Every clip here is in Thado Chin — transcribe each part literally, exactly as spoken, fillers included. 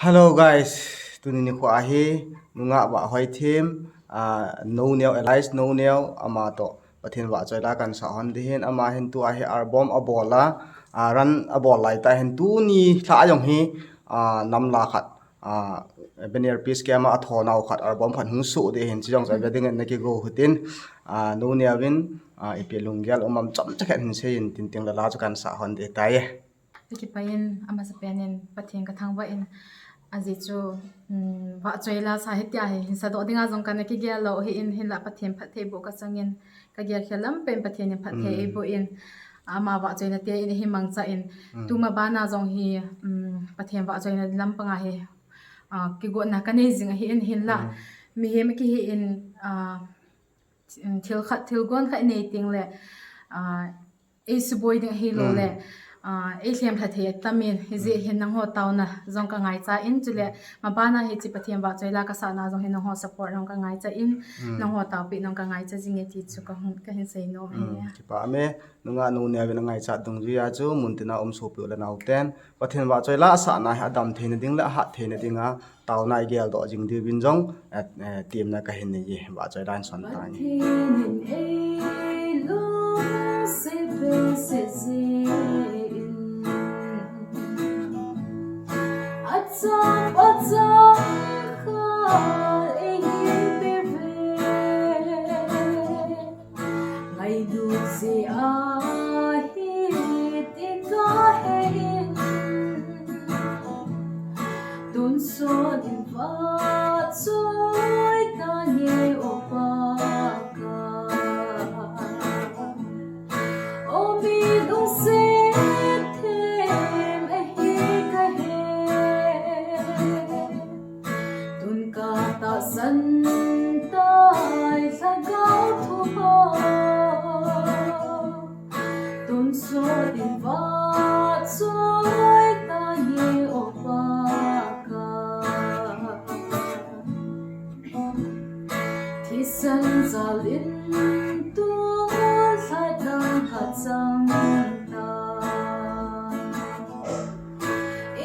Hello guys, tuni nikho ahi, nungah Vahhoithim, ah, Nouneo, Elias Nouneo, ama toh Pathen vahchoi la kahin sah hon ding ahin, ama hin tua hi album abol a, ah, run abol laitah hin tuni lha jong hi, ah, namla khat, ah, Banner Peace Camp a athonau khat album khat hung soh ding ahin, chujong chu aveding in nakigo hitin, ah, Nouneo vin, ah, ipi lunggel um am chomcha khat hin seiyin tin tin la la chu kahin sah hon ding tai. Kakipah in, amasapen in Pathen kathangvah in, ajeh chu, um, vahchoi la sa hitia hi hin sadoh dinga jong kana kigel lou ahin, hinlah Pathen phattheiboh kachangin, kagel khel lam pen Pathen in phatthei eiboh in, ama vahchoina te in hi mangcha in, tuma bana jong hi, um, Pathen vahchoina lampanga hi, ah, kigotna kanei jing ahin, hinlah mihem kihi in, ah, thil khat, thilgon khat nei tengle, ah, eisuboi ding ahilou le, ah, eilhem lha thei atamin, hijeh hin nangho taona jong kangaicha in, chule mabana hiche Pathen vahchoi la kasahna jong hin nangho support jong kangaicha in, nangho taopeh jong kangaicha jinge ti chu kahung, kahin seinom ahi. Kipah e, nungah Nouneo vin angaichat dungjuia chu muntina um sopi u le naoten Pathen vahchoi la asahna hi adam theina ding le ahat theina dinga taona igeldoh jing diuvin jong, eh, eh, temna kahin neiye, vahchoi la hin son tange. Pathen in eilungset behseh jeh in, achapa changkhat eihin peuve. Ngailut jeh a hiti kahin, tonsot in vahchoi tange o Pakai. O mi lungset them ahi kahe. Tun katahsan tai lhagao thu ho. Tonsot in vahchoi tange o Pakai. Thisan jal in tun lha dang khat chang tai.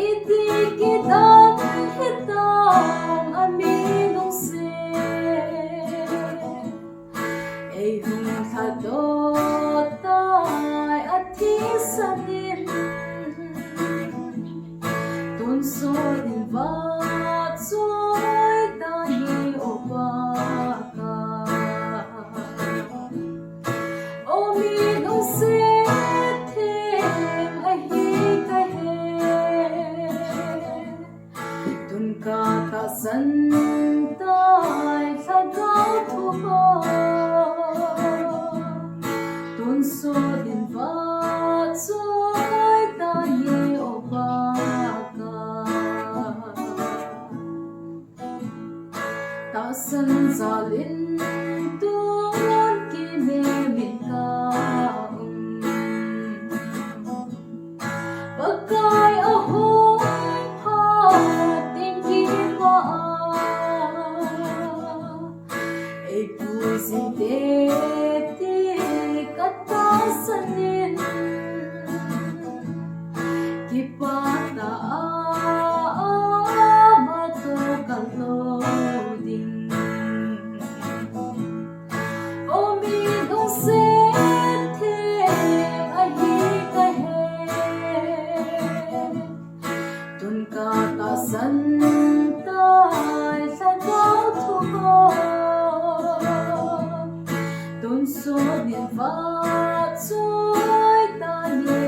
Iti kidang hitam a mi lungset. Eihung lhadoh tai athisan in. Tonsot in vahchoi tange o Pakai. O mi lungset them ahi kahe. Tun katahsan tai lhagao thu ho. Tonsot in vahchoi tange o Pakai. Tahsan jal in tun kinem in ka um. Pakai ahung phat ding kipah a, eipui jing tete katahsan in. Kipah tah a, ama toh kalou ding. O mi lungset them ahi kahe. Tun katahsan tai lhagao thu ho. Tonsot in vahchoi tange